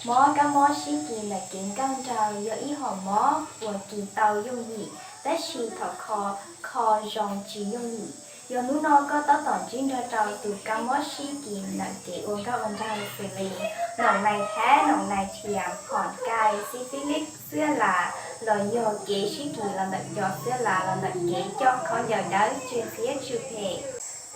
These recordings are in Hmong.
Mob kab mob sib kis ntawm kev nkauj nraug yog ib hom mob uas kis tau yooj yim, tab sis thaum kho, kho zoo tsis yooj yim. Yog hnub no koj tab tom ntsib nrog rau tus kab mob sib kis ntawm kev ua nkauj ua nraug xws li noom nais thab, noom nais thiam, phom kais, xib fib lib, xwab las, los yog kev sib kis los ntawm cov xwab las los ntawm kev coj khaub ncaws dawb tsw ntxhiab tsw phem,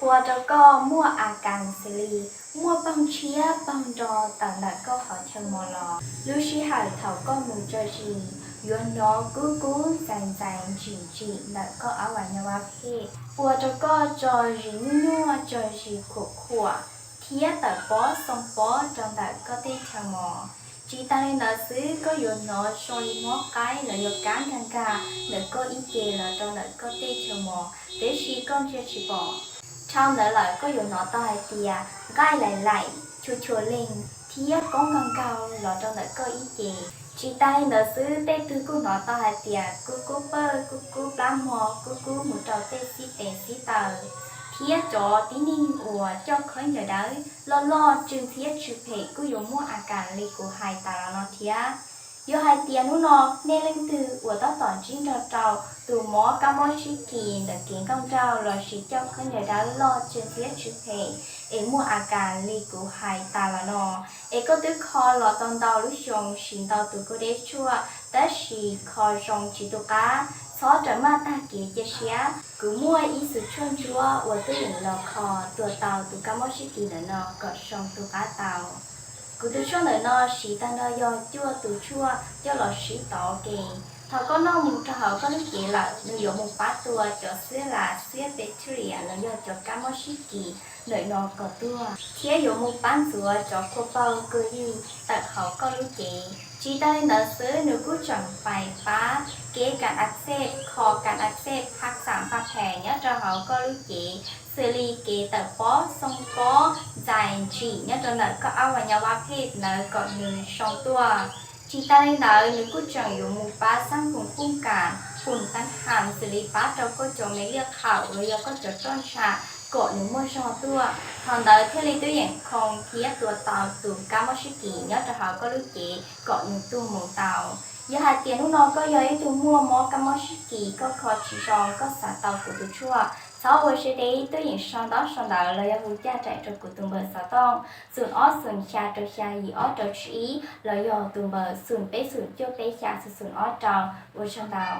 ua rau koj muaj a kas xws li muaj poog tshiab poog nro tawm ntawm koj qhov chaw mos los. Lub sij hawm thaum koj mus tso zis, yuav hnov kub kub ntxais ntxais ntsim ntsim ntawm koj ab vas nyaj vaj phej, ua rau koj tso zis nyuaj nyuaj, tso zis khuam khuam, thiab tawm pob xoo pob rau ntawm koj tej chaw mos. Tsis tas li ntawd xwb, koj yuav hnov zoo li mob qaib los yog kab nkag nkag ntawm koj ib ce los rau ntawm koj tej chaw mos, tiam sis koj ntsia tsis pom. Dhau ntawd lawm koj yuav hnov tau hais tias nqaij laim laim, chua chua leeg, thiab koob nkaug nkaug los rau ntawm koj ib ce. Tsis tas li ntawd xwb, tej tug kuj hnov tau hais tias kub kub pawj, kub kub plab mog, kub kub mus rau tej xib tes xib taw, thiab cov tib neeg uas coj khaub ncaws dawb loj loj tsw ntxhiab tsw phem kuj yuav muaj a kas li kuv hais tas los no thiab. Yog hais tias hnub no nej leej twg uas tab tom ntsib nrog rau tus mob kab mob sib kis ntawm kev nkauj nraug lossis coj khaub ncaws dawb loj tsw ntxhiab tsw phem es muaj a kas li kuv hais tas los no, es koj twb kho los tau ntau lub xyoo, siv ntau tus kua deb tshuaj, tab sis kho zoo tsis tu qab, txhob rawm maj tag kev cia siab. Kuv muaj ib xus tshuaj ntsuab uas twb yeem los kho tua tau tus kab mob sib kis ntawm no kom zoo tu qab tau. Kuv tus tshuaj ntawm no siv tag nrho yog cuaj tus tshuaj coj los sib tov ke. Thaum koj noj mus rau hauv koj lub cev lawm, nws yuav mus pab tua cov xwb las, xwb bacteria los yog cov kab mob sib kis ntawm no kom tuag, thiab yuav mus pab ntxuav cov kua paug kua yig tawm hauv koj lub cev. Tsis tas li ntawd xwb, nws kuj tseem pais pab kev kas a xej, kho kas a xej, phab xam pab phem nyob rau hauv koj lub cev, xws li kev tawm pob xoo pob ntxais ntsim nyob rau ntawm koj ab vas nyaj vaj phej ntawd kom nws zoo tuaj. Tsis tas li ntawd, nws kuj tseem yuav mus pab xab phoom puj kas, phoom tab ham, xws li pab rau koj cov me liaj qhaum los yog koj cov roj ntsha kom nws muaj zog tuaj. Thaum ntawd thiaj li twb yeem khoo thiab tua tau tus kab mob sib kis nyob rau hauv koj lub cev kom nws tuag mus tau. Yog hais tias hnub no koj yog ib tug muaj mob kab mob sib kis, koj kho tsis zoo, koj xav tau kuv tus tshuaj, txhob ua siab deb, twb yeem sau ntaub sau ntawv los yog hu caj daim rau kuv tus npawb xov tooj xoom ob xoom xya rau xya yim ob rau tsib ib los yog tus npawb xoom peb xoom cuaj peb xya xoom xoom ob rau. Ua tsaug ntau.